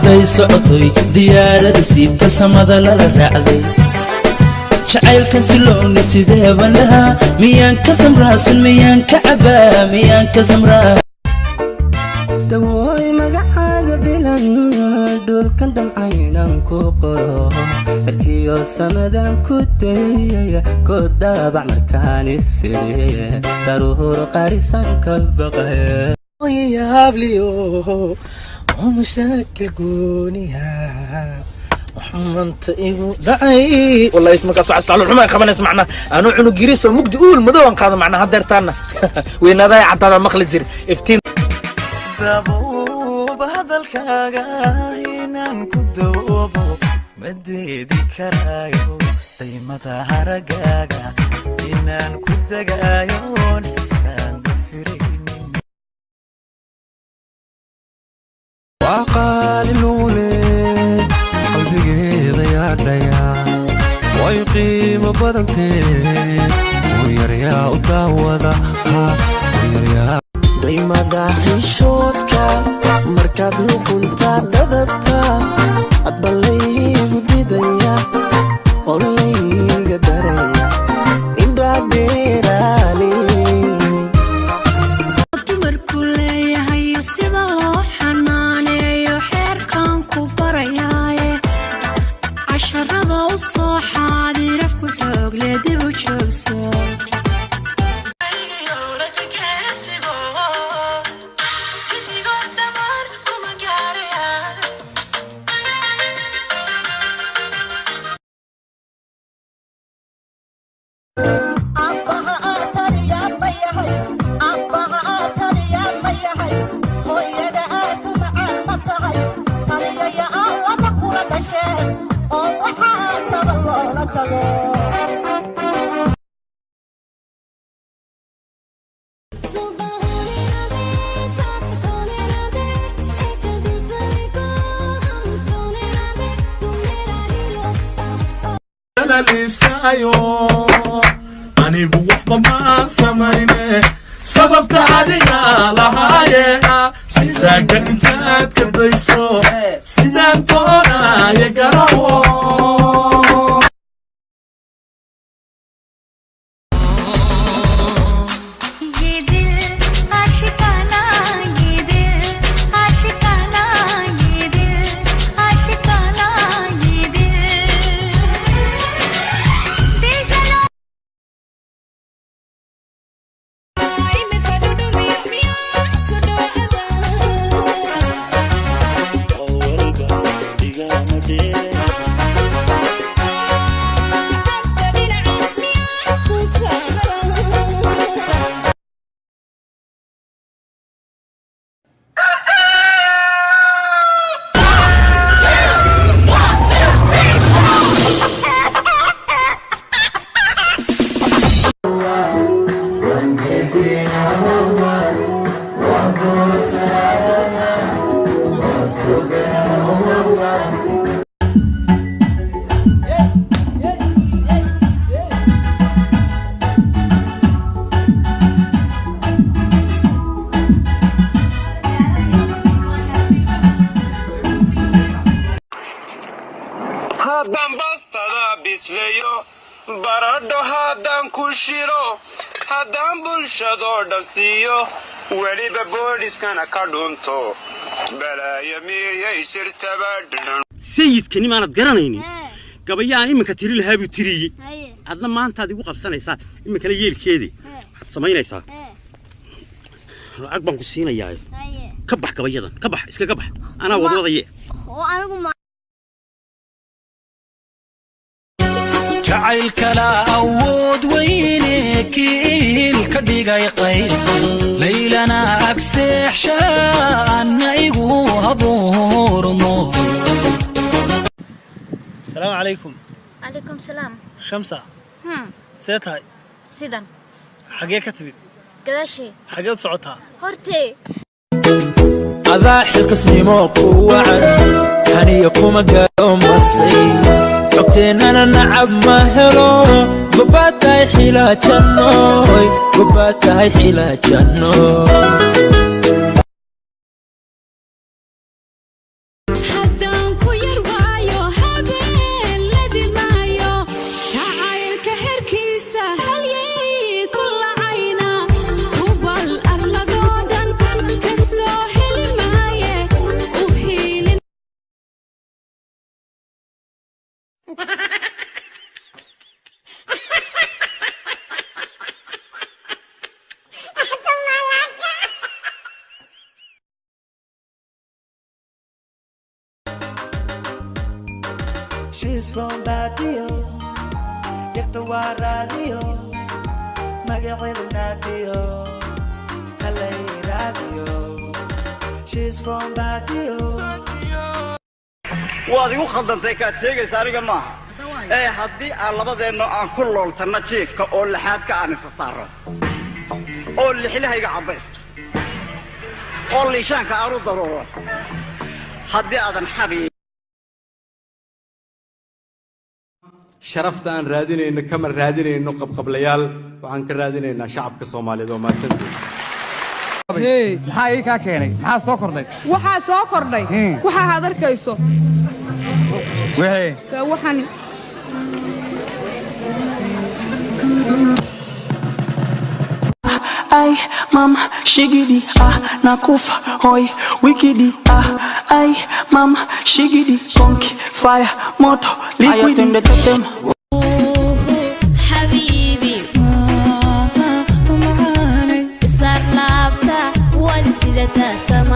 Hadday socotoy diyaarada siibta samada lala raacday jacaylkan silooni sideeban lahaa miyaan ka samraasun miyaan ka cabaa miyaan ka samraa Dawooy magacaaga bilan dhulkan damcaynan ku qoro cirkiyo samadan ku dayaya ku daabac markaan isidhiye daruur qarisan ka baqay Yabliyo oo mashaakil gooniya waxmanta igu dhacay wallahi ismarkaas waxaa isticmaal xumaan qabanays macna anuu cunug yariis oo mugdi uul madow aan qaado macna hadeertaana weynaadaa caddaada maqli jir iftiin Dabuuba hadalkaaga inaan ku dawoobo ma diidi karaayo daymada haragaaga inaan ku degaayo xiskaan dafiraynin Waa qaali luule qalbigeeda yaadhaya way qiimo badantee yaryaa u daawada ha yaryaa Daymada xishoodka markaad luqunta dadabta adba laygu didaya oo layga daraya indhaadheeraale Dumarku leeyahay sida loo xanaaneeyo xeerkan ku barayaaye casharada u soo xaadirafku xoog leh dib u joogso. Anigu waxba ma samayne sababta adiga lahaaye sisaaga intaad ka dayso sidaan doonaaye garawo. ये दिल आशिकाना ये दिल आशिकाना ये दिल आशिकाना ये दिल दिल जला. Haddaan bastada bisleeyo baradho haddaan ku shiro haddaan bulshadoo dhan siiyo weliba booliskana ka dhunto balaayo miyay jirtaba. Sayidka nimaanad garanaynin gabayaan iminka tiri lahaa buu tiriyey adna maantaad igu qabsanaysaa iminkana yeelkeedii waxaad samaynaysaa lacag baan ku siinayaa ka bax gabayadan ka bax iskaga bax anaa wadwadaye. Jacaylkala awood weyne kiil ka dhigay qays laylana agseexshaana igu habuurmo. Asalaamu calaykum. Calaykum salaam. Shamsa. See tahay? Sidan. Xagee ka timid? Gadaashii. Xageed socotaa? Hortee. Adaa xilkasnimo ku wacan xaniya kuma gaaro marsay xogteennana nacab ma helo gobaad tahay xilaajannoy gobaad tahay xilaajannoy. Haddaan She's from Badio, yarta waa raadiyo, magaceedu Naadiyo, halay raadiyo. She's from Badio. Waad igu khaldantay, kaad sheegaysa aniga maaha ee haddii aan labadeenno aan ku looltanno jiifka oo laxaadka aan isa saaro oo lixlahayga cabbaysto oo liishaanka aan u daruuro haddii aadan xabi. Sharafta aan raadinayno kama raadinayno qabqablayaal, waxaan ka raadinaynaa shacabka Soomaaliyeed oo mahadsantihiin. Maxaa ii kaa keenay? Maxaa soo kordhay? Waxaa soo kordhay waxaa aad arkayso. Wixii? Waa waxaan. Ai mama shigidi, ah, nakufa hoi wikidi, ah, ai mama shigidi, konki fire moto liquidi. Xabiibi, isaar laabta waad sidataa sama.